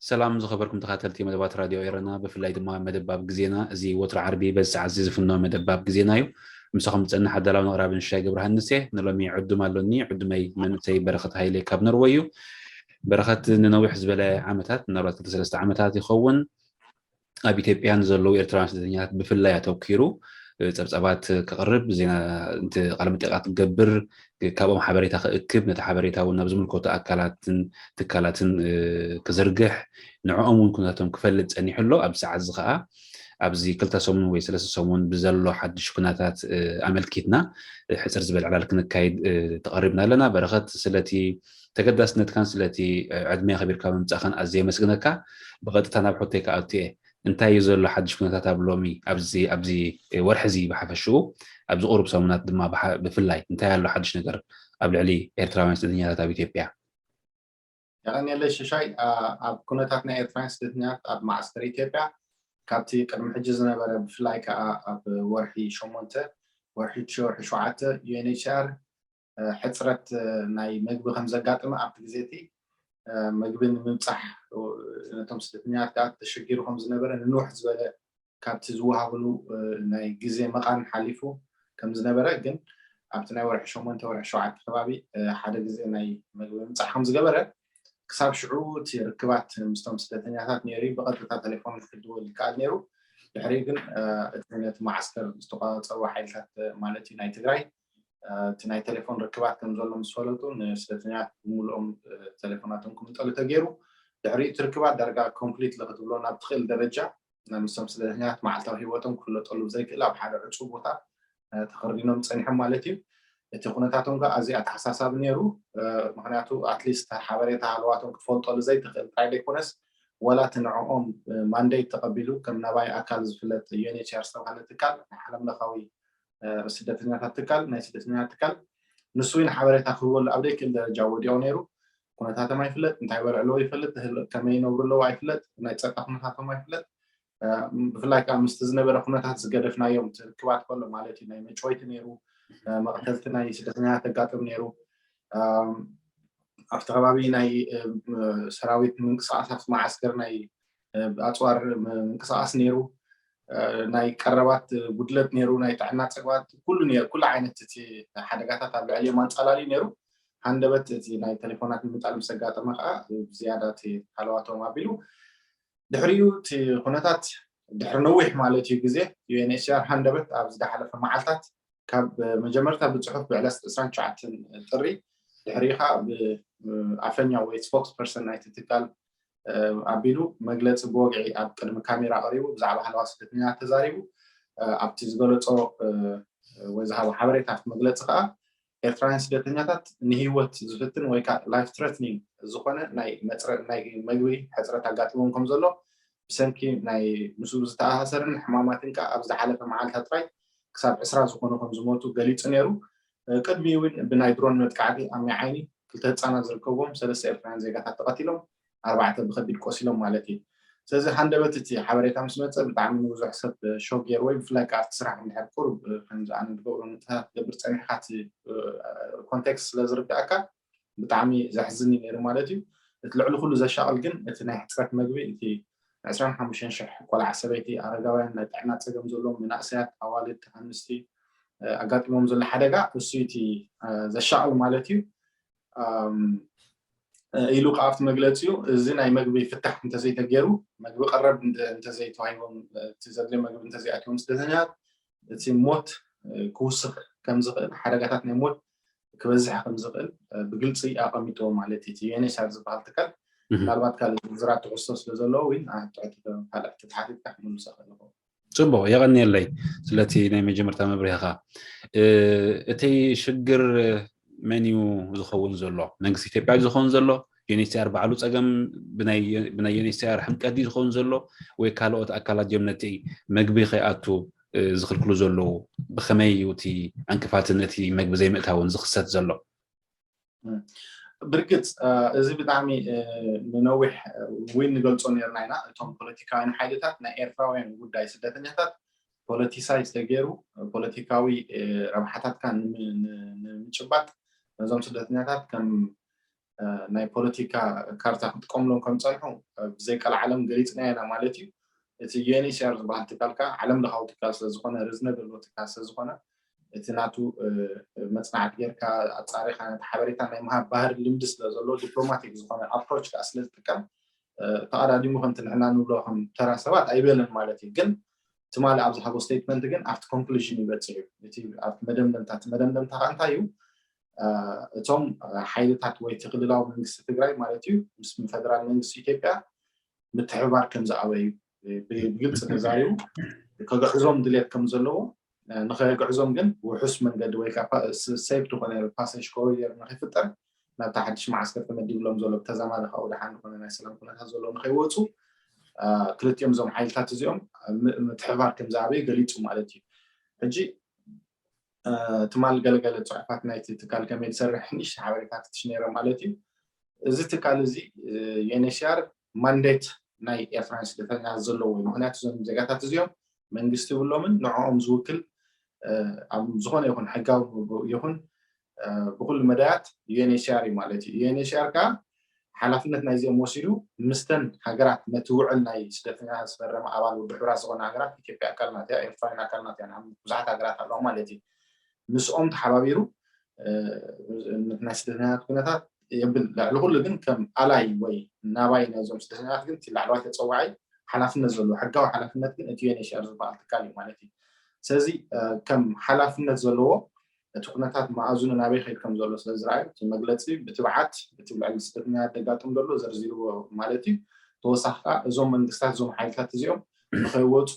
ሰላም ዝኸበርኩም ተኻተልቲ መደባት ራድዮ ኤረና፣ ብፍላይ ድማ መደባብ ግዜና። እዚ ወትሮ ዓርቢ በዚ ሰዓት እዚ ዝፍኖ መደባብ ግዜና እዩ። ምሳኹም ዝጸንሕ ኣዳላውን ኣቕራብን ሽሻይ ገብረሃንስ እየ። ንሎሚ ዕዱም ኣሎኒ። ዕዱመይ መንእሰይ በረኸት ሃይለ ካብ ኖርወይ እዩ። በረኸት ንነዊሕ ዝበለ ዓመታት፣ ምናልባት ክልተ ሰለስተ ዓመታት ይኸውን፣ ኣብ ኢትዮጵያ ንዘለዉ ኤርትራውያን ስደተኛታት ብፍላይ ኣተኪሩ ጸብጻባት ከቕርብ፣ ዜና፣ ቃለ መጠይቓት ክገብር፣ ካብኦም ሓበሬታ ክእክብ፣ ነቲ ሓበሬታ እውን ናብ ዝምልከቱ ኣካላትን ትካላትን ክዝርግሕ፣ ንዕኦም እውን ኩነታቶም ክፈልጥ ጸኒሑ ኣሎ። ኣብዚ ሰዓት እዚ ከኣ ኣብዚ ክልተ ሰሙን ወይ ሰለስተ ሰሙን ብዘሎ ሓድሽ ኩነታት ኣመልኪትና ሕጽር ዝበለ ዕላል ክነካይድ ተቐሪብና ኣለና። በረኸት፣ ስለቲ ተገዳስነትካን ስለቲ ዕድመ ኣኽቢርካ ምምጻእካን ኣዝየ የመስግነካ። ብቐጥታ ናብ ሕቶይ ክኣቱ እየ። እንታይ እዩ ዘሎ ሓድሽ ኩነታት ኣብ ሎሚ ኣብዚ ኣብዚ ወርሒ እዚ ብሓፈሽኡ፣ ኣብዚ ቁሩብ ሰሙናት ድማ ብሓ- ብፍላይ እንታይ ኣሎ ሓድሽ ነገር ኣብ ልዕሊ ኤርትራውያን ስደተኛታት ኣብ ኢትዮጵያ? የቐንየለይ ሽሻይ። ኣብ ኩነታት ናይ ኤርትራውያን ስደተኛታት ኣብ ማዓስከር ኢትዮጵያ ካብቲ ቅድሚ ሕጂ ዝነበረ፣ ብፍላይ ከዓ ኣብ ወርሒ ሸሞንተ፣ ወርሒ ትሽዓተ፣ ወርሒ ሸውዓተ ዩ ኤን ኤች ሲ ኣር ሕፅረት ናይ መግቢ ከም ዘጋጠመ፣ ኣብቲ ግዜ እቲ መግቢ ንምብፃሕ ነቶም ስደተኛታት ከዓ ተሸጊሩ ከም ዝነበረ፣ ንንውሕ ዝበለ ካብቲ ዝወሃብሉ ናይ ግዜ መቓን ሓሊፉ ከም ዝነበረ፣ ግን ኣብቲ ናይ ወርሒ ሸሞንተ፣ ወርሒ ሸውዓተ ከባቢ ሓደ ግዜ ናይ መግቢ ምብፃሕ ከም ዝገበረ፣ ክሳብ ሽዑ እቲ ርክባት ምስቶም ስደተኛታት ነይሩ እዩ። ብቐጥታ ቴሌፎን ክድወል ይከኣል ነይሩ። ድሕሪኡ ግን እቲ ነቲ ማዓስከር ዝተቆፃፀርዎ ሓይልታት ማለት እዩ ናይ ትግራይ እቲ ናይ ቴሌፎን ርክባት ከም ዘሎ ምስ ፈለጡ፣ ንስደተኛታት ብምሉኦም ቴሌፎናቶም ክምንጠሉ ተገይሩ። ድሕሪኡ እቲ ርክባት ዳርጋ ኮምፕሊት ክትብሎ ናብ ትኽእል ደረጃ ምስቶም ስደተኛታት መዓልታዊ ህይወቶም ክፍለጠሉ ዘይክእል ኣብ ሓደ ዕፁብ ቦታ ተኸርዲኖም ፀኒሖም ማለት እዩ። እቲ ኩነታቶም ከዓ ኣዝዩ ኣተሓሳሳቢ ነይሩ። ምክንያቱ ኣትሊስት ሓበሬታ ሃለዋቶም ክትፈልጠሉ ዘይትኽእል ጥራይ ዘይኮነስ፣ ወላ እቲ ንዕኦም ማንዴት ተቐቢሉ ከም ናባይ ኣካል ዝፍለጥ ዩ ኤን ኤች ሲ ኣር ዝተባሃለ ትካል፣ ናይ ዓለም ለኻዊ ስደተኛታት ትካል፣ ናይ ስደተኛታት ትካል፣ ንሱ እውን ሓበሬታ ክህበሉ ኣብ ዘይክእል ደረጃ ወዲቑ ነይሩ። ኩነታቶም ኣይፍለጥ፣ እንታይ በልዕለዎ ይፈልጥ፣ ከመይ ይነብሩ ኣለዉ ኣይፍለጥ፣ ናይ ፀጥታ ኩነታቶም ኣይፍለጥ። ብፍላይ ከዓ ምስቲ ዝነበረ ኩነታት ዝገደፍናዮም ርክባት ከሎ ማለት እዩ፣ ናይ መጭወይቲ ነይሩ፣ መቕተልቲ ናይ ስደተኛታት ተጋጥም ነይሩ። ኣብቲ ከባቢ ናይ ሰራዊት ምንቅስቃስ፣ ኣብቲ መዓስከር ናይ ኣፅዋር ምንቅስቃስ ነይሩ፣ ናይ ቀረባት ጉድለት ነይሩ፣ ናይ ጥዕና ፀገማት፣ ኩሉ ነይሩ፣ ኩሉ ዓይነት እቲ ሓደጋታት ኣብ ልዕሊኦም ኣንፃላልዩ ነይሩ። ሃንደበት እቲ ናይ ቴሌፎናት ምምንጣል ምስ ኣጋጠመ ከዓ ብዝያዳ እቲ ሃለዋቶም ኣቢሉ። ድሕሪኡ እቲ ኩነታት ድሕሪ ነዊሕ ማለት እዩ ግዜ፣ ዩ ኤን ኤች ሲ ኣር ሃንደበት ኣብ ዝሓለፈ መዓልታት ካብ መጀመርታ ብፅሑፍ ብዕለት ዕስራን ትሽዓተን ጥሪ፣ ድሕሪኡ ከዓ ብኣፈኛ ወይ ስፖክስ ፐርሰን ናይቲ ትካል ኣቢሉ መግለፂ ብወግዒ ኣብ ቅድሚ ካሜራ ቀሪቡ ብዛዕባ ሃለዋ ስደተኛታት ተዛሪቡ። ኣብቲ ዝገለፆ ወይ ዝሃቦ ሓበሬታ ኣብቲ መግለፂ ከዓ ኤርትራውያን ስደተኛታት ንህይወት ዝፍትን ወይ ከዓ ላይፍ ትረትኒንግ ዝኾነ ናይ መፅረ- ናይ መግቢ ሕፅረት ኣጋጢሞም ከም ዘሎ ብሰንኪ ናይ ምስኡ ዝተኣሳሰርን ሕማማትን ከዓ ኣብ ዝሓለፈ መዓልታት ጥራይ ክሳብ ዕስራ ዝኾኑ ከም ዝሞቱ ገሊፁ ነይሩ። ቅድሚኡ እውን ብናይ ድሮን መጥቃዕቲ ኣብ ማይ ዓይኒ ክልተ ህፃናት ዝርከብዎም ሰለስተ ኤርትራውያን ዜጋታት ተቐቲሎም፣ ኣርባዕተ ብከቢድ ቆሲሎም ማለት እዩ። ስለዚ ሃንደበት እቲ ሓበሬታ ምስ መፀ ብጣዕሚ ንብዙሕ ሰብ ሾክ ገይርዎ እዩ። ብፍላይ ከዓ ኣብቲ ስራሕ እንድሕር ቁሩብ ከምዚ ኣነ ዝገብሮ ንጥፈታት ክትገብር ፀኒሕካ እቲ ኮንቴክስት ስለ ዝርዳእካ ብጣዕሚ ዘሕዝን እዩ ነይሩ ማለት እዩ። እቲ ልዕሊ ኩሉ ዘሻቕል ግን እቲ ናይ ሕፅረት መግቢ፣ እቲ ዕስራን ሓሙሽተን ሽሕ ቆልዓ፣ ሰበይቲ፣ ኣረጋውያን፣ ናይ ጥዕና ፀገም ዘለዎም፣ መናእሰያት፣ ኣዋልድ፣ ኣንስቲ ኣጋጢሞም ዘሎ ሓደጋ እሱ እቲ ዘሻቕል ማለት እዩ። ኢሉ ከዓ ኣብቲ መግለፂኡ፣ እዚ ናይ መግቢ ፍታሕ እንተዘይተገይሩ፣ መግቢ ቀረብ እንተ- እንተዘይተዋሂቦም፣ እቲ ዘድልዮ መግቢ እንተዘይኣትዎም ስደተኛታት፣ እቲ ሞት ክውስኽ ከም ዝኽእል፣ ሓደጋታት ናይ ሞት ክበዝሕ ከም ዝኽእል ብግልፂ ኣቐሚጥዎ ማለት እዩ። እቲ ዩ ኤን ኤች ሲ ኣር ዝበሃል ትካል፣ ምናልባት ካልእ ዝርዝራት ትሕዝቶ ስለ ዘለዎ ወይ ኣብ ትሕቲ ካልእ ተሓቲትካ ክምልሶ ክእል ይኸውን። ጽቡቕ፣ የቐንየለይ ስለቲ ናይ መጀመርታ መብርሂኻ። እቲ ሽግር መን እዩ ዝኸውን ዘሎ? መንግስቲ ኢትዮጵያ ዝኸውን ዘሎ? ዩኤንኤችሲኣር ባዕሉ ጸገም ብናይ ዩኤንኤችሲኣር ሕምቀት ዝኸውን ዘሎ ወይ ካልኦት ኣካላት እዮም ነቲ መግቢ ከይኣቱ ዝኽልክሉ ዘለዉ? ብኸመይ እዩ እቲ ዕንቅፋትን እቲ መግቢ ዘይምእታውን ዝኽሰት ዘሎ? ብርግፅ እዚ ብጣዕሚ ንነዊሕ እውን ንገልፆ ነርና ኢና። እቶም ፖለቲካውያን ሓይልታት ናይ ኤርትራውያን ጉዳይ ስደተኛታት ፖለቲሳይዝ ተገይሩ ፖለቲካዊ ረብሓታትካ ንምጭባጥ ነዞም ስደተኛታት ከም ናይ ፖለቲካ ካርታ ክጥቀምሎም ከም ፀንሑ ብዘይቀልዓለም ገሊፅና ኢና ማለት እዩ። እቲ ዩኤንኤችሲኣር ዝበሃል ትካል ከዓ ዓለም ለኻዊ ትካል ስለዝኾነ ርዝነ ዘለዎ ትካል ስለዝኾነ እቲ ናቱ መፅናዕቲ ጌርካ ኣፃሪኻ ነቲ ሓበሬታ ናይ ምሃብ ባህሪ ልምዲ ስለዘሎ ዲፕሎማቲክ ዝኾነ ኣፕሮች ከዓ ስለዝጥቀም ተቐዳዲሙ ከምቲ ንሕና ንብሎ ከም ተራ ሰባት ኣይበለን ማለት እዩ። ግን ትማሊ ኣብ ዝሃቦ ስቴትመንት ግን ኣብቲ ኮንክሉዥን ይበፅሕ እዩ። እቲ ኣብቲ መደምደምታ እቲ መደምደምታ ከዓ እንታይ እዩ? እቶም ሓይልታት ወይ እቲ ክልላዊ መንግስቲ ትግራይ ማለት እዩ ምስ ፌደራል መንግስቲ ኢትዮጵያ ምትሕብባር ከም ዝኣበዩ ብግልፂ ተዛሪቡ ከግዕዞም ድሌት ከም ዘለዎ ንኸግዕዞም ግን ውሑስ መንገዲ ወይ ሴፍ ዝኾነ ፓሴጅ ኮሪደር ንክፍጠር ናብቲ ሓድሽ መዓስከር ተመዲብሎም ዘሎ ብተዛማዲ ካብኡ ደሓን ዝኾነ ናይ ሰላም ኩነታት ዘሎ ንከይወፁ ክልቲኦም እዞም ሓይልታት እዚኦም ምትሕባር ከም ዝኣበዩ ገሊፁ ማለት እዩ። ሕጂ ትማል ገለገለ ፅሑፋት ናይቲ ትካል ከመይ ዝሰርሕ ንእሽተ ሓበሬታት ትሽ ነይረ ማለት እዩ። እዚ ትካል እዚ ዩኤንኤችሲኣር ማንዴት ናይ ኤርትራውያን ስደተኛታት ዘለዎ እዩ። ምክንያቱ እዞም ዜጋታት እዚኦም መንግስቲ ይብሎምን ንዕኦም ዝውክል ኣብ ዝኾነ ይኹን ሕጋዊ ይኹን ብኩሉ መዳያት ዩኤንኤችሲኣር እዩ ማለት እዩ። ዩኤንኤችሲኣር ከዓ ሓላፍነት ናይዚኦም ወሲዱ ምስተን ሃገራት ነቲ ውዕል ናይ ስደተኛታት ዝፈረመ ኣባል ውድብ ሕቡራት ዝኾነ ሃገራት ኢትዮጵያ ኣካል ናት እያ፣ ኤርትራውያን ኣካል ናት እያ፣ ብዙሓት ሃገራት ኣለዋ ማለት እዩ። ምስኦም ተሓባቢሩ ናይ ስደተኛታት ኩነታት የብል። ልዕሊ ኩሉ ግን ከም ኣላይ ወይ ናባይ ናይዞም ስደተኛታት ግን እቲ ላዕለዋይ ተፀዋዒ ሓላፍነት ዘለዎ ሕጋዊ ሓላፍነት ግን እቲ ዩኤንኤችሲኣር ዝበሃል ትካል እዩ ማለት እዩ። ስለዚ ከም ሓላፍነት ዘለዎ እቲ ኩነታት መኣዝኑ ናበይ ከይድ ከም ዘሎ ስለ ዝረኣዩ እቲ መግለፂ ብትብዓት እቲ ልዕሊ ስደተኛታት ደጋጥም ዘሎ ዘርዚርዎ ማለት እዩ። ተወሳኺ ከዓ እዞም መንግስታት እዞም ሓይልታት እዚኦም ንኸይወፁ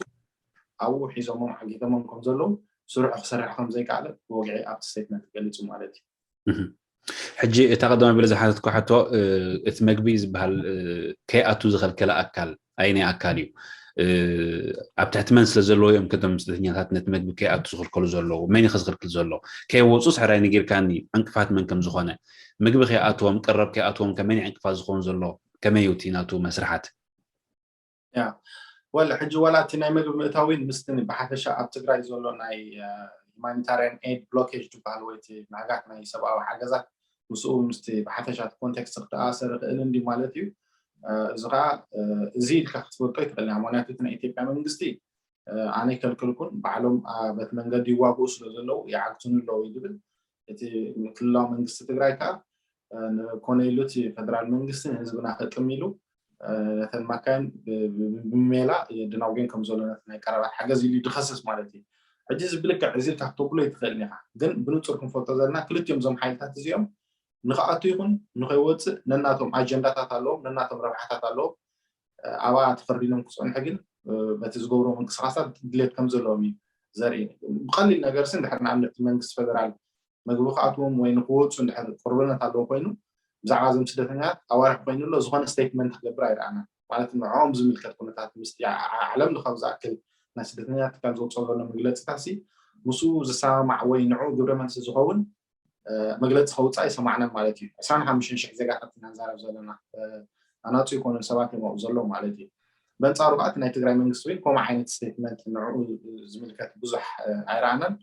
ኣብኡ ሒዞሞም ዓጊቶሞም ከም ዘለዉ ስርሑ ክሰርሕ ከም ዘይከኣለ ብወግዒ ኣብቲ ስቴትመንት ገሊፁ ማለት እዩ። ሕጂ እታ ቀዳማይ ብለ ዝሓተትኩ ሕቶ እቲ መግቢ ዝበሃል ከይኣቱ ዝኸልከለ ኣካል ኣይናይ ኣካል እዩ? ኣብ ትሕቲ መን ስለ ዘለዎ እዮም ከቶም ስደተኛታት ነቲ መግቢ ከይኣቱ ዝኽልከሉ ዘለዉ? መን እዩ ዝኽልክል ዘሎ? ከይወፁ ስሕራይ ንጊርካኒ ዕንቅፋት መን ከም ዝኾነ፣ ምግቢ ከይኣትዎም ቀረብ ከይኣትዎም ከመይ ዕንቅፋት ዝኸውን ዘሎ? ከመይ እዩ እቲ ናቱ መስርሓት? ያ ወላ ሕጂ ዋላ እቲ ናይ መግቢ ምእታዊን ምስቲ ብሓፈሻ ኣብ ትግራይ ዘሎ ናይ ሁማኒታሪያን ኤድ ብሎኬጅ ዝበሃል ወይ እቲ ምዕጋት ናይ ሰብኣዊ ሓገዛት ምስኡ ምስቲ ብሓፈሻ እቲ ኮንቴክስት ክተኣሰር ይኽእል እንዲ ማለት እዩ። እዚ ከዓ እዚ ኢልካ ክትፈልጦ ይትኽእል ኢና። ምክንያቱ እቲ ናይ ኢትዮጵያ መንግስቲ ኣነ ይከልክልኩን ባዕሎም በቲ መንገዲ ይዋግኡ ስለ ዘለዉ ይዓግቱኒ ኣለዉ እዩ ዝብል። እቲ ክልላዊ መንግስቲ ትግራይ ከዓ ኮነ ኢሉ እቲ ፌደራል መንግስቲ ንህዝብና ከጥም ኢሉ ነተን ማካይን ብሜላ የደናጉየን ከም ዘሎ ነቲ ናይ ቀረባ ሓገዝ ኢሉ ድኸስስ ማለት እዩ። ሕጂ እዚ ብልክዕ እዚ ኢልካ ክተብሎ ይትኽእል ኢኻ፣ ግን ብንፁር ክንፈልጦ ዘለና ክልቲኦም እዞም ሓይልታት እዚኦም ንክኣቱ ይኹን ንከይወፅእ ነናቶም ኣጀንዳታት ኣለዎም፣ ነናቶም ረብሓታት ኣለዎም። ኣብኣ ተኸርዲኖም ክፀንሑ ግን በቲ ዝገብሮ ምንቅስቃሳት ድሌት ከም ዘለዎም እዩ ዘርኢ። ብቐሊል ነገር ሲ እንድሕር ንኣብነት መንግስቲ ፌደራል መግቢ ክኣትዎም ወይ ንክወፁ እንድሕር ቅርብነት ኣለዎ ኮይኑ ብዛዕባ እዞም ስደተኛታት ኣዋርሕ ኮይኑ ኣሎ ዝኾነ ስቴትመንት ክገብር ኣይረኣና። ማለት ንዕኦም ዝምልከት ኩነታት ምስ ዓለም ለኻዊ ዝኣክል ናይ ስደተኛታት ትካል ዘውፅኦ ዘሎ መግለፅታት ሲ ምስኡ ዝሰማማዕ ወይ ንዕኡ ግብረ መልሲ ዝኸውን መግለፂ ከውፅእ ኣይሰማዕናን ማለት እዩ። ዕስራን ሓሙሽተን ሽሕ ዜጋታት ኢና ንዛረብ ዘለና ኣናፁ ይኮኑን ሰባት እዮም ኣብኡ ዘለዉ ማለት እዩ። በንፃሩ ከዓ እቲ ናይ ትግራይ መንግስቲ እውን ከምኡ ዓይነት ስቴትመንት ንዕኡ ዝምልከት ብዙሕ ኣይረኣናን።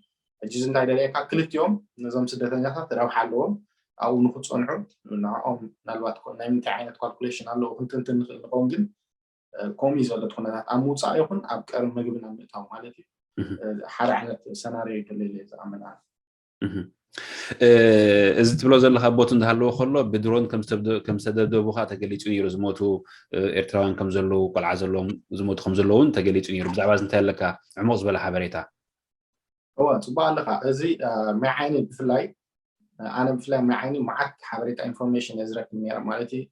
ሕጂ እዚ እንታይ ደልየካ ክልቲኦም ነዞም ስደተኛታት ረብሓ ኣለዎም ኣብኡ ንክፀንሑ ንዕኦም ምናልባት ናይ ምንታይ ዓይነት ካልኩሌሽን ኣለዎ ክንትንትን ንክእል ንኸውን ግን ከምኡ እዩ ዘሎ እቲ ኩነታት ኣብ ምውፃእ ይኹን ኣብ ቀርብ መግቢ ናብ ምእታው ማለት እዩ። ሓደ ዓይነት ሰናርዮ ይደለየ ዝኣምን ኣነ። እዚ ትብሎ ዘለካ ቦት እንዳሃለዎ ከሎ ብድሮን ከም ዝተደብደቡ ከዓ ተገሊፁ ነይሩ። ዝሞቱ ኤርትራውያን ከም ዘለዉ ቆልዓ ዘለዎም ዝሞቱ ከም ዘለዉ እውን ተገሊፁ ነይሩ። ብዛዕባ እዚ እንታይ ኣለካ ዕሙቕ ዝበለ ሓበሬታ? እወ ፅቡቅ ኣለካ። እዚ ማይ ዓይኒ ብፍላይ ኣነ ብፍላይ ማይ ዓይኒ መዓት ሓበሬታ ኢንፎርሜሽን እየ ዝረክብ ነይረ ማለት እዩ።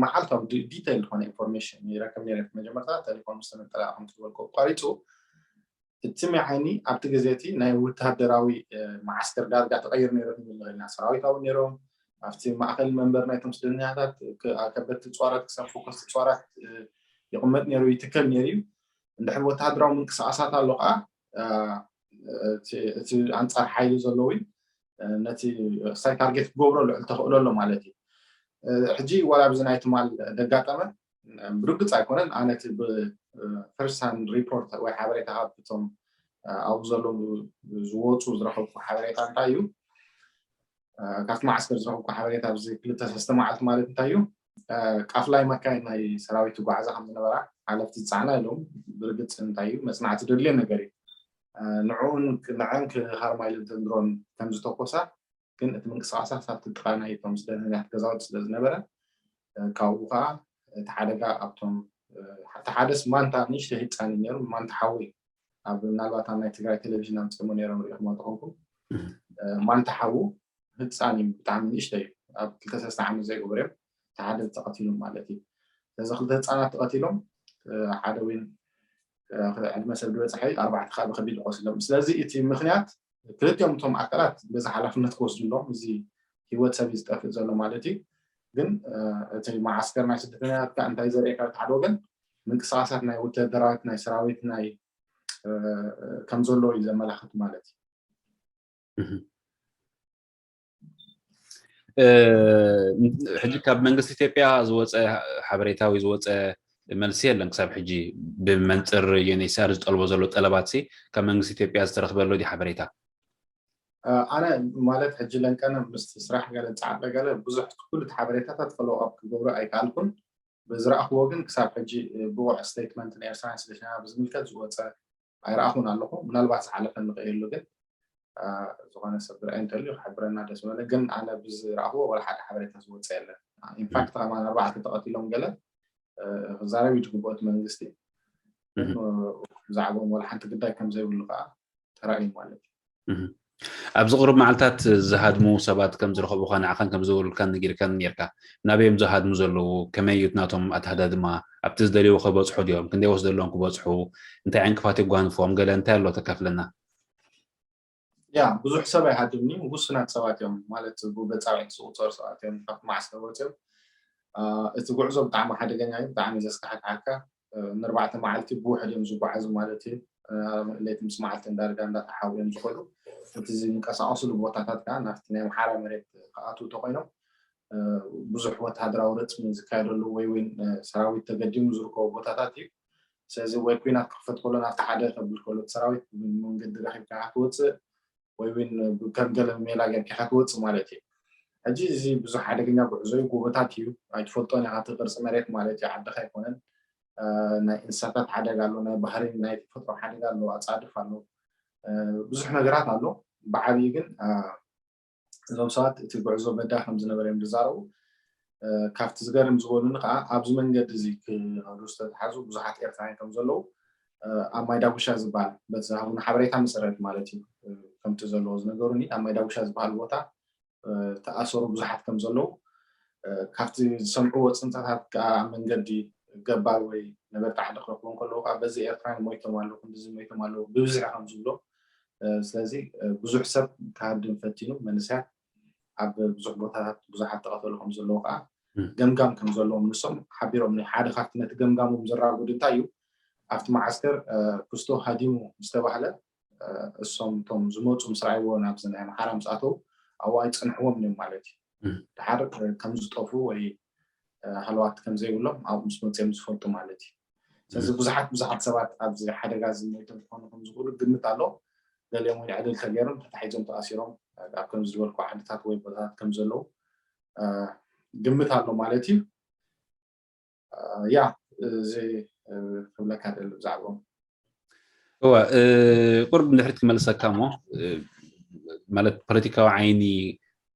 መዓልታዊ ዲቴይል ዝኾነ ኢንፎርሜሽን ይረከብ ነይረ። መጀመርታ ቴሌፎን ምስ ተነጠለ ከምቲ ዝበልኩ ኣቋሪፁ እቲ መዓይኒ ኣብቲ ግዜ እቲ ናይ ወታደራዊ መዓስከር ዳርጋ ተቐይሩ ነይሩ ክንብል ንኽእል ኢና። ሰራዊት ኣብኡ ነይሮም። ኣብቲ ማእከል መንበር ናይቶም ስደተኛታት ከበድቲ ፅዋራት ክሳብ ፎከስቲ ፅዋራት ይቕመጥ ነይሩ፣ ይትከል ነይሩ እዩ። እንድሕር ወታደራዊ ምንቅስቃሳት ኣሎ ከዓ እቲ ኣንፃር ሓይሊ ዘለዎ ነቲ ሳይ ታርጌት ክገብሮ ልዕል ተኽእሎ ኣሎ ማለት እዩ። ሕጂ ዋላ ኣብዚ ናይ ትማል ደጋጠመ ብርግፅ ኣይኮነን። ኣነ እቲ ብፈርስት ሃንድ ሪፖርት ወይ ሓበሬታ ካብቶም ኣብኡ ዘለዉ ዝወፁ ዝረኸብኩ ሓበሬታ እንታይ እዩ? ካብቲ ማዓስከር ዝረኸብኩ ሓበሬታ ኣብዚ ክልተ ሰለስተ መዓልቲ ማለት እንታይ እዩ? ቃፍላይ መካይን ናይ ሰራዊት ዝጓዓዛ ከም ዝነበራ ሓለፍቲ ዝፀዓና ኢሎም። ብርግፅ እንታይ እዩ መፅናዕቲ ዘድልዮ ነገር እዩ። ንዕኡን ንዐን ክሃርማ ኢለን ድሮን ከም ዝተኮሳ ግን እቲ ምንቅስቃሳ ክሳብ ጥቃ ናይ እቶም ስደተኛታት ገዛውቲ ስለ ዝነበረ ካብኡ ከዓ እቲ ሓደጋ ኣብቶም እቲ ሓደስ ማንታ ንእሽተይ ህፃን እዩ ነይሩ። ማንታ ሓዊ ኣብ ምናልባት ኣብ ናይ ትግራይ ቴሌቪዥን ኣምፅኦሞ ነይሮም ሪኢኹሞ ተኾንኩም ማንታ ሓዉ ህፃን እዩ፣ ብጣዕሚ ንእሽተይ እዩ። ኣብ ክልተ ሰለስተ ዓመት ዘይገብር እዮም። እቲ ሓደ ተቐቲሎም ማለት እዩ። ስለዚ ክልተ ህፃናት ተቐቲሎም ሓደ እውን ዕድመ ሰብ ዝበፅሐ ኣርባዕተ ከዓ ብከቢድ ቆሲሎም። ስለዚ እቲ ምክንያት ክልቲኦም እቶም ኣካላት በዚ ሓላፍነት ክወስዱ ኣለዎም። እዚ ህይወት ሰብ እዩ ዝጠፍእ ዘሎ ማለት እዩ። ግን እቲ መዓስከር ናይ ስደተኛታት ከዓ እንታይ ዘርእየካ እቲ ሓደ ወገን ምንቅስቃሳት ናይ ወተደራዊት ናይ ሰራዊት ናይ ከም ዘሎ እዩ ዘመላክት ማለት እዩ። ሕጂ ካብ መንግስቲ ኢትዮጵያ ዝወፀ ሓበሬታ ወይ ዝወፀ መልሲ የለን ክሳብ ሕጂ። ብመንፅር ዩኤንኤችሲኣር ዝጠልቦ ዘሎ ጠለባት ሲ ካብ መንግስቲ ኢትዮጵያ ዝተረክበ ኣሎ ድዩ ሓበሬታ? ኣነ ማለት ሕጂ ለንቀነ ምስ ስራሕ ገለ ፃዕበ ገለ ብዙሕ ኩሉ ሓበሬታታት ፈሎ ኣፕ ክገብሮ ኣይከኣልኩን። ብዝረኣኽዎ ግን ክሳብ ሕጂ ብቑዕ ስቴትመንት ናይ ኤርትራውያን ስደተኛ ብዝምልከት ዝወፀ ኣይረኣኹን ኣለኹ። ምናልባት ዝሓለፈ ንኽእሉ ግን ዝኾነ ሰብ ዝረኣይ እንተልዩ ክሕብረና ደስ በለ። ግን ኣነ ብዝረኣኽዎ ወላ ሓደ ሓበሬታ ዝወፀ የለን። ኢንፋክት ከማን ኣርባዕተ ተቐቲሎም ገለ ክዛረብ እዩ ዝግብኦ እቲ መንግስቲ። ብዛዕባኦም ወላ ሓንቲ ግዳይ ከም ዘይብሉ ከዓ ተራእዩ ማለት እዩ። ኣብዚ ቅሩብ መዓልታት ዝሃድሙ ሰባት ከም ዝረኸቡካ ንዓኻን ከም ዝደወሉልካን ነጊርካን ነርካ። ናበይ እዮም ዝሃድሙ ዘለዉ? ከመይ እዩ ናቶም ኣተሃዳድማ? ኣብቲ ዝደልይዎ ከበፅሑ ድዮም? ክንደይ ወስደሎም ክበፅሑ? እንታይ ዕንቅፋት የጓንፎም? ገለ እንታይ ኣሎ ተካፍለና? ያ ብዙሕ ሰብ ኣይሃድምኒ፣ ውሱናት ሰባት እዮም ማለት ብበፃብዒ ዝቁፀሩ ሰባት እዮም ካብቲ ማዕስከር ወፅዮም። እቲ ጉዕዞ ብጣዕሚ ሓደገኛ እዩ፣ ብጣዕሚ ዘስካሕክሓካ። ንርባዕተ መዓልቲ ብውሕድ እዮም ዝጓዓዙ ማለት እዩ። ለይቲ ምስ መዓልቲ እንዳርጋ እንዳተሓቡ እዮም ዝኸዱ። እቲ ዝንቀሳቀስሉ ቦታታት ከዓ ናብቲ ናይ ኣምሓራ መሬት ክኣትዉ ተኮይኖም ብዙሕ ወተሃደራዊ ረፅሚ ዝካየደሉ ወይ እውን ሰራዊት ተገዲሙ ዝርከቡ ቦታታት እዩ። ስለዚ ወይ ኩናት ክኽፈት ከሎ ናብቲ ሓደ ከብል ከሎ ሰራዊት መንገዲ ረኪብካ ክትወፅእ ወይ እውን ከም ገለ ሜላ ጌርካ ክትወፅእ ማለት እዩ። ሕጂ እዚ ብዙሕ ሓደገኛ ጉዕዞ እዩ፣ ጎቦታት እዩ፣ ኣይትፈልጦን ኢኻ እቲ ቅርፂ መሬት ማለት እዩ፣ ዓድኻ ኣይኮነን። ናይ እንስሳታት ሓደጋ ኣሎ፣ ናይ ባህሪ ናይ ተፈጥሮ ሓደጋ ኣሎ፣ ኣፃድፍ ኣሎ፣ ብዙሕ ነገራት ኣሎ። ብዓብዪ ግን እዞም ሰባት እቲ ጉዕዞ በዳ ከም ዝነበረ እዮም ዝዛረቡ። ካብቲ ዝገርም ዝበሉኒ ከዓ ኣብዚ መንገዲ እዚ ክኸዱ ዝተተሓዙ ብዙሓት ኤርትራውያን ከም ዘለዉ ኣብ ማይዳጉሻ ዝበሃል በቲ ዝሃቡኒ ሓበሬታ መሰረት ማለት እዩ። ከምቲ ዘለዎ ዝነገሩኒ ኣብ ማይዳጉሻ ዝበሃል ቦታ ተኣሰሩ ብዙሓት ከም ዘለዉ ካብቲ ዝሰምዕዎ ፅንፀታት ከዓ ኣብ መንገዲ ገባር ወይ ነበርቲ ዓዲ ክረኽቡ እንከለዉ ከዓ በዚ ኤርትራውያን ሞይቶም ኣለዉ፣ ክንዲዚ ሞይቶም ኣለዉ ብብዝሒ ከም ዝብሎ። ስለዚ ብዙሕ ሰብ ክሃድም ፈቲኑ፣ መንእሰያት ኣብ ብዙሕ ቦታታት ብዙሓት ተቐተሉ ከም ዘለዉ ከዓ ገምጋም ከም ዘለዎም ንሶም ሓቢሮም። ሓደ ካብቲ ነቲ ገምጋሞም ዘራጉድ እንታይ እዩ ኣብቲ መዓስከር ክስቶ ሃዲሙ ዝተባህለ እሶም እቶም ዝመፁ ምስ ረኣይዎ ናብዚ ናይ ኣምሓራ ምስ ኣተዉ ኣብኡ ኣይፀንሕዎም እዮም ማለት እዩ። ድሓር ከም ዝጠፉ ወይ ሃለዋት ከም ዘይብሎም ኣብኡ ምስ መፅኦም ዝፈልጡ ማለት እዩ። ስለዚ ብዙሓት ብዙሓት ሰባት ኣብዚ ሓደጋ እዚ ሞይቶም ክኾኑ ከም ዝኽእሉ ግምት ኣሎ። ገሊኦም እውን ዕድል ተገይሮም ተታሒዞም ተኣሲሮም ኣብ ከምዚ ዝበልኩ ዓድታት ወይ ቦታታት ከም ዘለዉ ግምት ኣሎ ማለት እዩ። ያ እዚ ክብለካ ደሊ ብዛዕባኦም። እወ ቁርብ ንድሕሪት ክመልሰካ እሞ ማለት ፖለቲካዊ ዓይኒ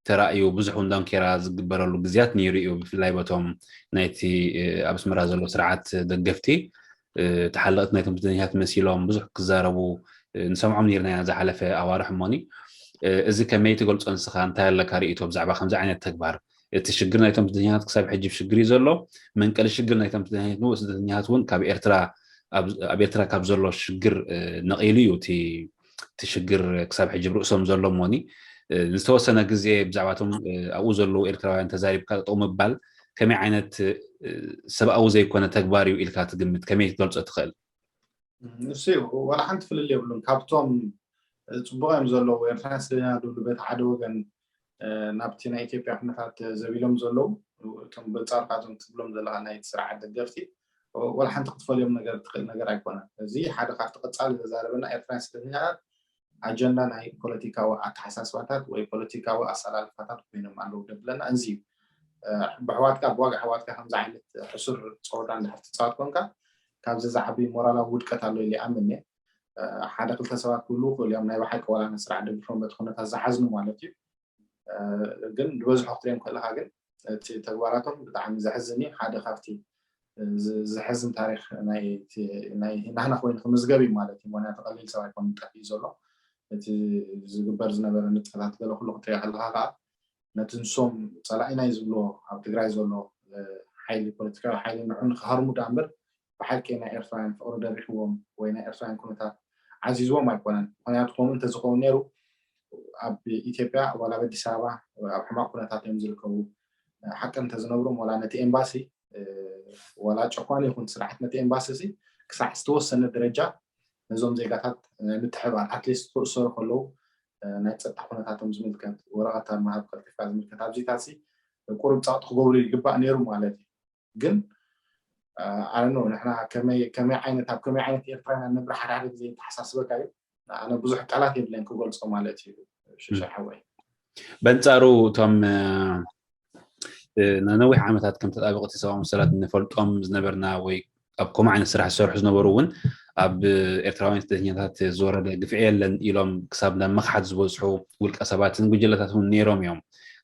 ተራእዩ ብዙሕ እውን ዳንኬራ ዝግበረሉ ግዜያት ነይሩ እዩ። ብፍላይ በቶም ናይቲ ኣብ ኣስመራ ዘሎ ስርዓት ደገፍቲ ተሓለቕቲ ናይቶም ስደተኛታት መሲሎም ብዙሕ ክዛረቡ ንሰምዖም ነርና ኢና ዝሓለፈ ኣዋርሕ እሞኒ። እዚ ከመይ ትገልፆ ንስኻ? እንታይ ኣለካ ርእይቶ ብዛዕባ ከምዚ ዓይነት ተግባር? እቲ ሽግር ናይቶም ስደተኛታት ክሳብ ሕጂ ሽግር እዩ ዘሎ። መንቀሊ ሽግር ናይቶም ስደተኛታት እውን ካብ ኤርትራ ኣብ ኤርትራ ካብ ዘሎ ሽግር ነቒሉ እዩ እቲ ሽግር ክሳብ ሕጂ ርእሶም ዘሎ እሞኒ ዝተወሰነ ግዜ ብዛዕባቶም ኣብኡ ዘለዉ ኤርትራውያን ተዛሪብካ ጠጠው ምባል ከመይ ዓይነት ሰብኣዊ ዘይኮነ ተግባር እዩ ኢልካ ትግምት? ከመይ ክትገልጾ ትኽእል? እሱ ዋላ ሓንቲ ፍልል የብሉን። ካብቶም ፅቡቅ እዮም ዘለዉ ኤርትራውያን ስደተኛታት ዝብሉ በቲ ሓደ ወገን ናብቲ ናይ ኢትዮጵያ ኩነታት ዘቢሎም ዘለዉ እቶም በንፃሩ ካብዞም ትብሎም ዘለካ ናይ ስርዓት ደገፍቲ ዋላ ሓንቲ ክትፈልዮም ነገር ትኽእል ነገር ኣይኮነን። እዚ ሓደ ካብቲ ቀፃሊ ዘዛረበና ኤርትራውያን ስደተኛታት ኣጀንዳ ናይ ፖለቲካዊ ኣተሓሳስባታት ወይ ፖለቲካዊ ኣሰላልፋታት ኮይኖም ኣለዉ ደብለና እዚ እዩ። ብሕዋትካ ብዋጋ ሕዋትካ ከምዚ ዓይነት ሕሱር ፀወታ እንድሕር ትፃወት ኮንካ ካብዚ ዝዓቢ ሞራላዊ ውድቀት ኣሎ ኢለ ይኣምን እየ። ሓደ ክልተ ሰባት ክብሉ ይኽእሉ እዮም ናይ ብሓቂ ዋላ ንስራሕ ደግፎም በቲ ኩነታት ዝሓዝኑ ማለት እዩ። ግን ዝበዝሖ ክትሪኦም ከለካ ግን እቲ ተግባራቶም ብጣዕሚ ዘሕዝን እዩ። ሓደ ካብቲ ዘሕዝን ታሪክ ናይ ናህና ኮይኑ ክምዝገብ እዩ ማለት እዩ። ምክንያቱ ቀሊል ሰብ ኣይኮን ጠፊኡ ዘሎ እቲ ዝግበር ዝነበረ ንጥፈታት ገለ ኩሉ ክትሪኦ ከለካ ከዓ ነቲ ንሶም ፀላኢና እዩ ዝብሎ ኣብ ትግራይ ዘሎ ሓይሊ ፖለቲካዊ ሓይሊ ንዑ ንክሃርሙ ዳ እምበር ብሓቂ ናይ ኤርትራውያን ፍቅሪ ደሪኽዎም ወይ ናይ ኤርትራውያን ኩነታት ዓዚዝዎም ኣይኮነን። ምክንያቱ ከምኡ እንተዝኸውን ነይሩ ኣብ ኢትዮጵያ ዋላ ኣብ ኣዲስ ኣበባ ኣብ ሕማቅ ኩነታት እዮም ዝርከቡ። ሓቂ እንተዝነግሮም ዋላ ነቲ ኤምባሲ ዋላ ጨኳኒ ይኹን ስርዓት ነቲ ኤምባሲ እዚ ክሳዕ ዝተወሰነ ደረጃ ነዞም ዜጋታት ናይ ምትሕባር ኣትሊስት ክእሰሩ ከለዉ ናይ ፀጥታ ኩነታቶም ዝምልከት ወረቐት ኣብ ምሃብ ቀልጢፍካ ዝምልከት ኣብዚታት ቁሩብ ፀቕጢ ክገብሩ ይግባእ ነይሩ ማለት እዩ። ግን ኣነ ንሕና ከመይ ዓይነት ኣብ ከመይ ዓይነት ኤርትራ ኢና ንነብር ሓደ ሓደ ግዜ ተሓሳስበካ እዩ። ኣነ ብዙሕ ቃላት የብለይን ክገልፆ ማለት እዩ ሽሻ ሓወይ። በንፃሩ እቶም ንነዊሕ ዓመታት ከም ተጣበቕቲ ሰብኣዊ መሰላት እንፈልጦም ዝነበርና ወይ ኣብ ከምኡ ዓይነት ስራሕ ዝሰርሑ ዝነበሩ እውን ኣብ ኤርትራውያን ስደተኛታት ዝወረደ ግፍዒ የለን ኢሎም ክሳብ ናብ ምኽሓድ ዝበፅሑ ውልቀ ሰባትን ጉጅለታት እውን ነይሮም እዮም።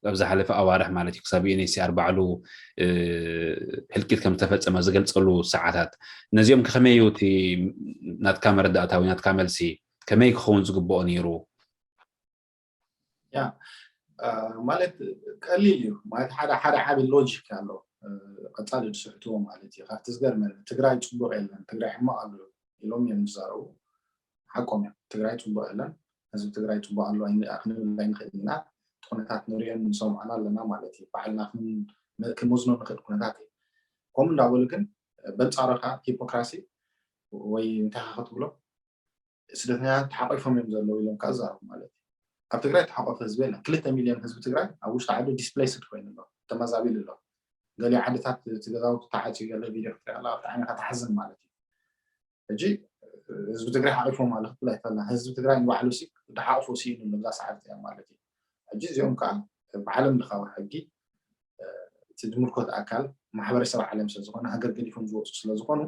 ኣብ ዝሓለፈ ኣዋርሕ ማለት እዩ ክሳብ ዩኤንኤችሲኣር ባዕሉ ህልቂት ከም ዝተፈፀመ ዝገልፀሉ ሰዓታት ነዚኦም ከመይ እዩ እቲ ናትካ መረዳእታ ወይ ናትካ መልሲ ከመይ ክኸውን ዝግብኦ ነይሩ? ያ ማለት ቀሊል እዩ ማለት ሓደ ሓደ ዓቢ ሎጂክ ኣሎ። ቀጻሊ ዝስሕትዎ ማለት እዩ። ካብቲ ዝገርመኒ ትግራይ ጽቡቅ የለን ትግራይ ሕማቅ ኣሎ ኢሎም እዮም ዝዛረቡ። ሓቆም እዮም። ትግራይ ጽቡቅ የለን፣ ህዝቢ ትግራይ ጽቡቅ ኣሎ ኣይን- ክንብል ኣይንኽእል ኢና። እቲ ኩነታት ንሪኦን ንሰምዖን ኣለና ማለት እዩ። ባዕልና ክን- ክንወዝኖ ንኽእል ኩነታት እዩ። ከምኡ እንዳበሉ ግን በንጻሩ ከዓ ሂፖክራሲ ወይ እንታይ ክትብሎ ስደተኛታት ተሓቂፎም እዮም ዘለዉ ኢሎም ከዓ ዝዛረቡ ማለት እዩ። ኣብ ትግራይ ተሓቆፈ ህዝቢ የለን። ክልተ ሚልዮን ህዝቢ ትግራይ ኣብ ውሽጢ ዓዱ ዲስፕሌስድ ኮይኑ ኣሎ፣ ተመዛቢሉ ኣሎ። ገሊኡ ዓድታት እቲ ገዛውቲ ተዓፅዩ ገለ ቪድዮ ክትሪኢ ከለካ ብጣዕሚ ኢካ ትሓዝን ማለት እዩ። ሕጂ ህዝቢ ትግራይ ሓቂፎም ኣሎ ክትብል ኣይትኽእልና። ህዝቢ ትግራይ ንባዕሉ ሲ ተሓቁፎ ስኢኑ ኣሎ እዛ ሰዓት እዚኣ ማለት እዩ። ሕጂ እዚኦም ከዓ ብዓለም ለኻዊ ሕጊ እቲ ዝምልከት ኣካል ማሕበረሰብ ዓለም ስለዝኾነ ሃገር ገዲፎም ዝወፁ ስለዝኾኑ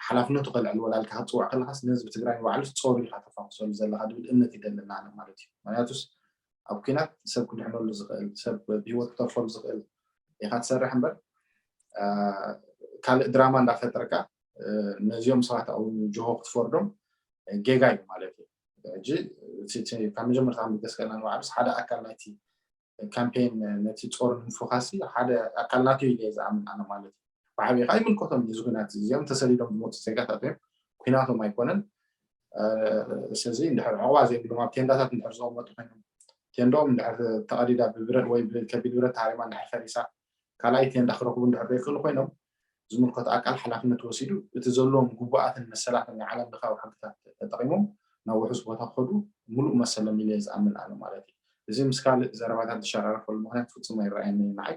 ሓላፍነቱ ከልዕል ወላ ኢልካ ክትፅውዕ ከለካስ ንህዝቢ ትግራይ ንባዕሉስ ፆር ኢልካ ተፋኩሰሉ ዘለካ ዝብል እምነት ይደለና ኣነ ማለት እዩ። ምክንያቱስ ኣብ ኲናት ሰብ ክድሕነሉ ዝኽእል ሰብ ብሂወት ክተርፈሉ ዝኽእል ኢኻ ትሰርሕ እምበር ካልእ ድራማ እንዳፈጠርካ ነዚኦም ሰባት ኣብኡ ጅሆ ክትፈርዶም ጌጋ እዩ ማለት እዩ። ሕጂ ካብ መጀመርታ ክንብገስ ከለና ንባዕሉስ ሓደ ኣካል ናይቲ ካምፔን ነቲ ጾር ንምፍኻስ ሓደ ኣካል ናቱ ኢለ እየ ዝኣምን ኣነ ማለት እዩ። ብዓብይ ከዓ ይምልከቶም እዩ እዚ ኩናት እዚ። እዚኦም ተሰዲዶም ዝመፁ ዜጋታት እዮም፣ ኩናቶም ኣይኮነን። ስለዚ እንድሕር ዕቑባ ዘይብሎም ኣብ ቴንዳታት እንድሕር ዝቐመጡ ኮይኖም ቴንዶም እንድሕር ተቐዲዳ ብብረት ወይ ብከቢድ ብረት ተሃሪማ እንድሕር ፈሪሳ ካልኣይ ቴንዳ ክረኽቡ እንድሕር ዘይክእሉ ኮይኖም ዝምልከቶ ኣካል ሓላፍነት ወሲዱ እቲ ዘለዎም ግቡኣትን መሰላትን ናይ ዓለም ለኻዊ ሕግታት ተጠቒሞም ናብ ውሑስ ቦታ ክኸዱ ሙሉእ መሰሎም ኢለ እየ ዝኣምን ኣነ ማለት እዩ። እዚ ምስ ካልእ ዘረባታት ዝሸራረፈሉ ምክንያት ፍጹም ኣይረኣየኒ ንዓይ።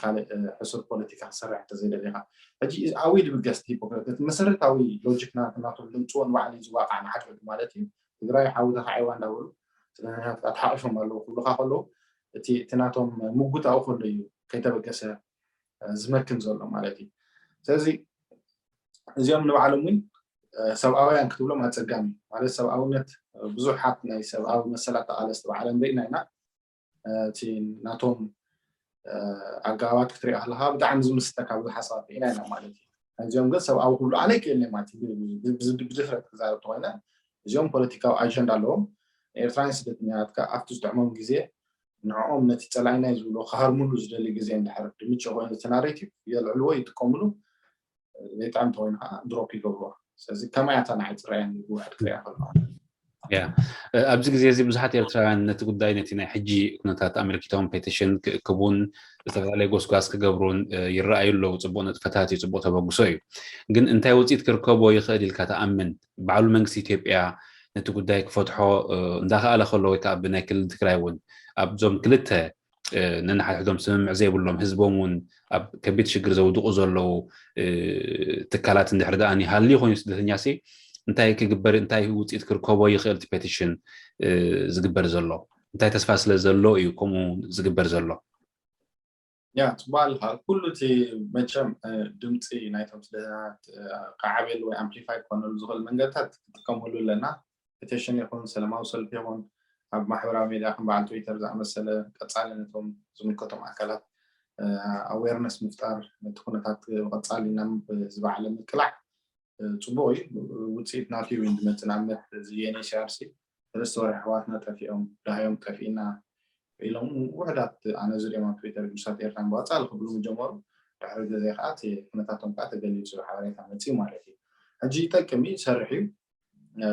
ካልእ ሕሱር ፖለቲካ ክሰርሕ እንተዘይደሊኻ ሕጂ ኣወይ ድብገስ ሂፖክረት እቲ መሰረታዊ ሎጂክ ናቶም ልምፅዎ ንባዕሉ ዝዋቃዕ ንሓድረግ ማለት እዩ። ትግራይ ሓዊ ተካዒዋ እንዳበሉ ስለናትካ ተሓቂፎም ኣለዉ ክብሉካ ከለዉ እቲ እቲ ናቶም ምጉት ኣብኡ ከሎ እዩ ከይተበገሰ ዝመክን ዘሎ ማለት እዩ። ስለዚ እዚኦም ንባዕሎም እውን ሰብኣውያን ክትብሎም ኣፀጋሚ ማለት ሰብኣውነት ብዙሓት ናይ ሰብኣዊ መሰላት ተቃለስቲ ብዓለም ርኢና ኢና። እቲ ናቶም ኣገባባት ክትሪኦ ከለካ ብጣዕሚ ዝምስጠካ ብዙሓት ሰባት ርኢና ኢና ማለት እዩ። እዚኦም ግን ሰብኣዊ ክብሉ ኣነ ይክእል ማለት እዩ። ብድፍረት ክዛረብ ተኮይነ እዚኦም ፖለቲካዊ ኣጀንዳ ኣለዎም። ኤርትራውያን ስደተኛታት ከ ኣብቲ ዝጥዕሞም ግዜ ንዕኦም ነቲ ጸላኢና እዩ ዝብሎ ክሃርምሉ ዝደሊ ግዜ እንድሕር ድምጭ ኮይኑ እቲ ናሬቲቭ የልዕልዎ ይጥቀምሉ። ዘይጣዕም ተኮይኑ ከዓ ድሮፕ ይገብርዋ። ስለዚ ከማይ ኣታ ንዓይ ጽረያን ይግውሐድ ክሪኣ ከለዋ ያ ኣብዚ ግዜ እዚ ብዙሓት ኤርትራውያን ነቲ ጉዳይ ነቲ ናይ ሕጂ ኩነታት ኣመልኪቶም ፔቲሽን ክእክቡን ዝተፈላለየ ጎስጓስ ክገብሩን ይረኣዩ ኣለዉ። ፅቡቅ ንጥፈታት እዩ፣ ፅቡቅ ተበግሶ እዩ። ግን እንታይ ውፅኢት ክርከቦ ይኽእል ኢልካ ተኣምን? ባዕሉ መንግስቲ ኢትዮጵያ ነቲ ጉዳይ ክፈትሖ እንዳኸኣለ ከሎ ወይ ከዓ ብናይ ክልል ትግራይ እውን ኣብዞም ክልተ ነንሓድሕዶም ስምምዕ ዘይብሎም ህዝቦም እውን ኣብ ከቢድ ሽግር ዘውድቑ ዘለዉ ትካላት እንድሕር ደኣ ሃልዩ ኮይኑ ስደተኛ ሲ እንታይ ክግበር እንታይ ውፅኢት ክርከቦ ይኽእል እቲ ፔቲሽን ዝግበር ዘሎ እንታይ ተስፋ ስለ ዘሎ እዩ ከምኡ ዝግበር ዘሎ? ያ ጽቡቅ ኣለካ። ኩሉ እቲ መቸም ድምፂ ናይቶም ስደተኛታት ክዓብየሉ ወይ ኣምፕሊፋይ ክኾነሉ ዝኽእል መንገድታት ክጥቀመሉ ኣለና። ፔቲሽን ይኹን ሰላማዊ ሰልፊ ይኹን ኣብ ማሕበራዊ ሚድያ ከም በዓል ትዊተር ዝኣመሰለ ቀፃሊ ነቶም ዝምልከቶም ኣካላት ኣዌርነስ ምፍጣር ነቲ ኩነታት ብቐፃሊ ናብ ህዝቢ ዓለም ምቅላዕ ፅቡቅ እዩ። ውፅኢት ናቱ እዩ ዝመፅእ። ንኣብነት እዚ ዩኤንኤችሲኣር ሲ ሰለስተ ወርሒ ኣሕዋትና ጠፊኦም ዳህዮም ጠፊእና ኢሎም ውሕዳት ኣነ ዝሪኦም ኣብ ትዊተር ግዱሳት ኤርትራን ብቐፃሊ ክብሉ ምጀመሩ። ድሕሪ ግዜ ከዓ እቲ ኩነታቶም ከዓ ተገሊፁ ሓበሬታ መፅኡ ማለት እዩ። ሕጂ ይጠቅም እዩ ይሰርሕ እዩ።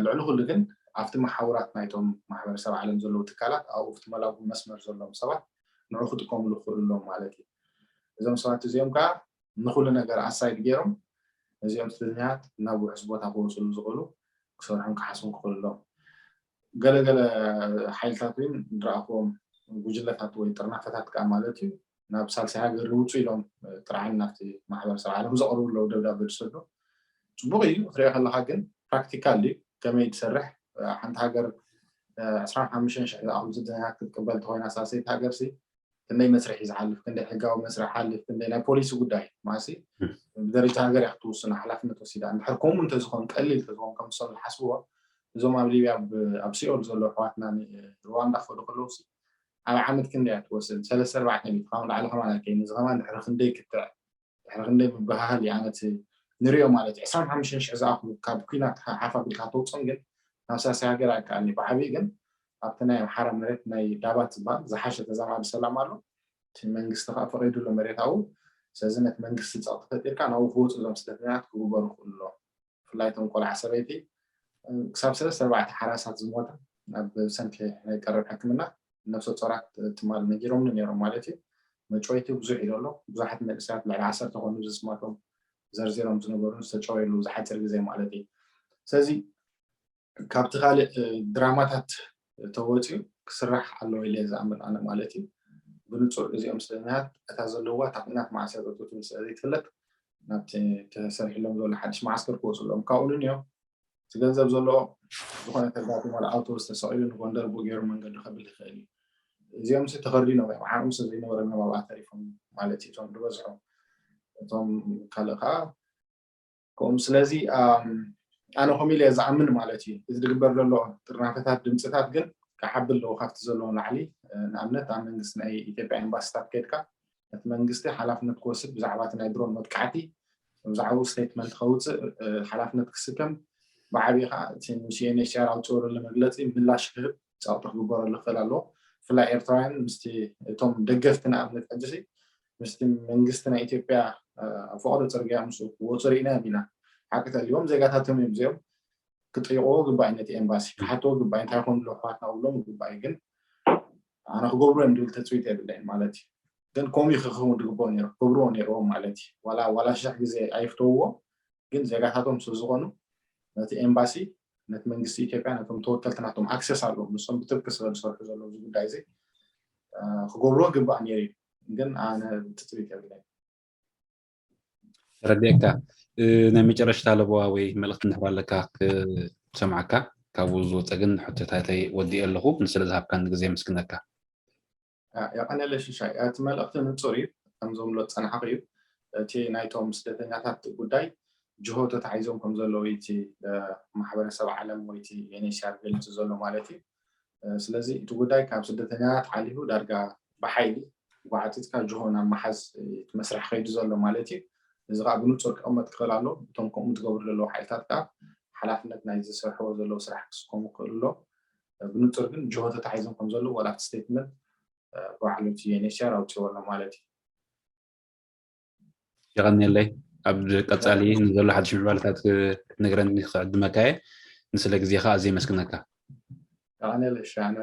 ልዕሊ ኩሉ ግን ኣብቲ መሓውራት ናይቶም ማሕበረሰብ ዓለም ዘለዉ ትካላት ኣብኡ ኣብቲ መላጉ መስመር ዘለዎም ሰባት ንዑ ክጥቀምሉ ክኽእሉ ኣለዎም ማለት እዩ። እዞም ሰባት እዚኦም ከዓ ንኩሉ ነገር ኣሳይድ ገይሮም እዚኦም ስደተኛታት ናብ ውሑስ ቦታ ክወፅሉ ዝኽእሉ ክሰርሑን ክሓስቡን ክኽእሉ ኣለዎም። ገለገለ ሓይልታት እውን ዝረኣኽዎም ጉጅለታት ወይ ጥርናፈታት ከዓ ማለት እዩ ናብ ሳልሳይ ሃገር ይውፁ ኢሎም ጥርዓን ናብቲ ማሕበረሰብ ዓለም ዘቕርቡ ኣለዉ ደብዳቤ ዝሰዱ። ፅቡቅ እዩ ክትሪኦ ከለካ ግን ፕራክቲካል እዩ ከመይ ትሰርሕ ሓንቲ ሃገር ዕስራን ሓሙሽተን ሽሕ ዝኣኽሉ ስደተኛታት ክትቅበል ተኮይና ሳልሰይቲ ሃገር ሲ ክንደይ መስርሕ እዩ ዝሓልፍ ክንደይ ሕጋዊ መስርሕ ሓልፍ ክንደይ ናይ ፖሊሲ ጉዳይ ማሲ ብደረጃ ሃገር እያ ክትውስኖ ሓላፍነት ወሲዳ እንድሕር ከምኡ እንተዝኾን ቀሊል እንተዝኾን ከም ንሶም ዝሓስብዎ እዞም ኣብ ሊብያ ኣብ ሲኦል ዘለዉ ኣሕዋትና ሩዋንዳ ክኸዱ ከለዉ ኣብ ዓመት ክንደይ እያ ትወስድ ሰለስተ ኣርባዕተ ሚእቲ ካብ ላዕሊ ከማን ኣይከይን እዚ ከማን ድሕሪ ክንደይ ክትዕ ድሕሪ ክንደይ ምብህሃል እዩ ኣነ እቲ ንሪኦ ማለት እዩ ዕስራን ሓሙሽተን ሽሕ ዝኣኽሉ ካብ ኲናት ሓፍ ኣቢልካ ተውፅኦም ግን ናብ ሳልሳይ ሃገር ኣይከኣልን እዩ ብዓብዪ ግን ኣብቲ ናይ ኣምሓራ መሬት ናይ ዳባት ዝበሃል ዝሓሸ ተዛማዲ ሰላም ኣሎ እቲ መንግስቲ ከዓ ፈቒዱሉ መሬት ኣብኡ ስለዚ ነቲ መንግስቲ ፀቕጢ ፈጢርካ ናብኡ ክወፁ እዞም ስደተኛታት ክግበሩ ይኽእሉ ኣለዎም ብፍላይ እቶም ቆልዓ ሰበይቲ ክሳብ ሰለስተ ኣርባዕተ ሓራሳት ዝሞታ ኣብ ሰንኪ ናይ ቀረብ ሕክምና ነብሰ ፆራት ትማል ነጊሮምኒ ነይሮም ማለት እዩ መጭወይቲ ብዙሕ እዩ ዘሎ ብዙሓት መንእሰያት ልዕሊ ዓሰርተ ኮኑ ዝስማቶም ዘርዚሮም ዝነበሩ ዝተጨወየሉ ዝሓፂር ግዜ ማለት እዩ ስለዚ ካብቲ ካልእ ድራማታት ተወፂኡ ክስራሕ ኣለዎ ኢለ ዝኣምን ኣነ ማለት እዩ ብንፁር እዚኦም ስደተኛታት እታ ዘለዋ እታ ኩናት መዓስ እያ ዘውፅእትም ስለ ዘይትፍለጥ ናብቲ ተሰሪሕሎም ዘሎ ሓድሽ መዓስከር ክወፁ ኣለዎም ካብኡ ንንዮ እቲ ገንዘብ ዘለዎ ዝኾነ ተጋጢሞ ኣውቶቡስ ተሰቒሉ ንጎንደር ብኡ ገይሩ መንገዲ ከብል ይኽእል እዩ እዚኦም ሲ ተኸርዲኖም እዮም ዓቕሚ ስለ ዘይነበረሎም ኣብኣ ተሪፎም ማለት እዩ እቶም ዝበዝሑ እቶም ካልእ ከዓ ከምኡ ስለዚ ኣነ ከምኡ ኢለ ዝኣምን ማለት እዩ እዚ ዝግበር ዘሎ ጥርናፈታት ድምፅታት ግን ክዓቢ ኣለዎ ካብቲ ዘለዎ ላዕሊ ንኣብነት ኣብ መንግስቲ ናይ ኢትዮጵያ ኤምባሲታት ከድካ እቲ መንግስቲ ሓላፍነት ክወስድ ብዛዕባ እቲ ናይ ድሮን መጥቃዕቲ ብዛዕባኡ ስቴትመንት ከውፅእ ሓላፍነት ክስከም ብዓብዪ ከዓ እቲ ምስ ዩኤንኤችሲኣር ኣውፅኡ ዘሎ መግለፂ ምላሽ ክህብ ፀቕጢ ክግበረሉ ክኽእል ኣለዎ ብፍላይ ኤርትራውያን ምስቲ እቶም ደገፍቲ ንኣብነት ሕጅሲ ምስቲ መንግስቲ ናይ ኢትዮጵያ ፈቐዶ ፅርግያ ምስኡ ክወፁ ርኢና ኢና ሓቂ ተልዎም ዜጋታቶም እዮም እዚኦም ክጠይቅዎ ግባእ ነቲ ኤምባሲ ክሓትዎ ግባእ እንታይ ኮኑ ኣለዉ ኣሕዋትና ክብሎም ግባእ ግን ኣነ ክገብሮ እዮም ዝብል ተፅቢት የብለይን ማለት እዩ ግን ከምኡ ክኸውን ዝግብኦ ነይሩ ክገብርዎ ነይርዎም ማለት እዩ ዋላ ዋላ ሽሕ ግዜ ኣይፍተውዎ ግን ዜጋታቶም ስለ ዝኾኑ ነቲ ኤምባሲ ነቲ መንግስቲ ኢትዮጵያ ነቶም ተወከልቲ ናቶም ኣክሰስ ኣለዎም ንሶም ብጥብቂ ስለ ዝሰርሑ ዘለዉ እዚ ጉዳይ እዚ ክገብርዎ ግባእ ነይሩ እዩ ግን ኣነ ትፅቢት የብለይን ተረዲአካ ናይ መጨረሽታ ለበዋ ወይ መልእክቲ እንድሕር ኣለካ ክሰምዓካ ካብኡ ዝወፀ ግን ሕቶታተይ ወዲአ ኣለኹ ንስለ ዝሃብካን ግዜ ምስግነካ የቐነለ ሽሻይ እቲ መልእክቲ ንፁር እዩ ከም ዝብሎ ዝፀናሕኩ እዩ እቲ ናይቶም ስደተኛታት ጉዳይ ጅሆ ተታሒዞም ከም ዘለዉ እቲ ማሕበረሰብ ዓለም ወይ እቲ ዩኤንኤችሲኣር ገሊፁ ዘሎ ማለት እዩ ስለዚ እቲ ጉዳይ ካብ ስደተኛታት ሓሊፉ ዳርጋ ብሓይሊ ጓዕፂፅካ ጅሆ ናብ መሓዝ እቲ መስርሕ ከይዱ ዘሎ ማለት እዩ እዚ ከዓ ብንፁር ክቕመጥ ክኽእል ኣሎ እቶም ከምኡ ትገብሩ ዘለዉ ሓይልታት ከዓ ሓላፍነት ናይ ዝሰርሕዎ ዘለዉ ስራሕ ክስከሙ ክኽእሉ ኣሎ ብንፁር ግን ጅሆ ተታሒዞም ከም ዘለዉ ዋላ ኣብቲ ስቴትመንት ባዕሉ እቲ ዩኤንኤችሲኣር ኣውፅዎ ኣሎ ማለት እዩ። የቐንየለይ። ኣብ ቀፃሊ ንዘሎ ሓድሽ ምዕባለታት ክትነግረኒ ክዕድመካ እየ። ንስለ ግዜኻ ኣዝየ የመስግነካ። የቐንየለይ። ሻኖ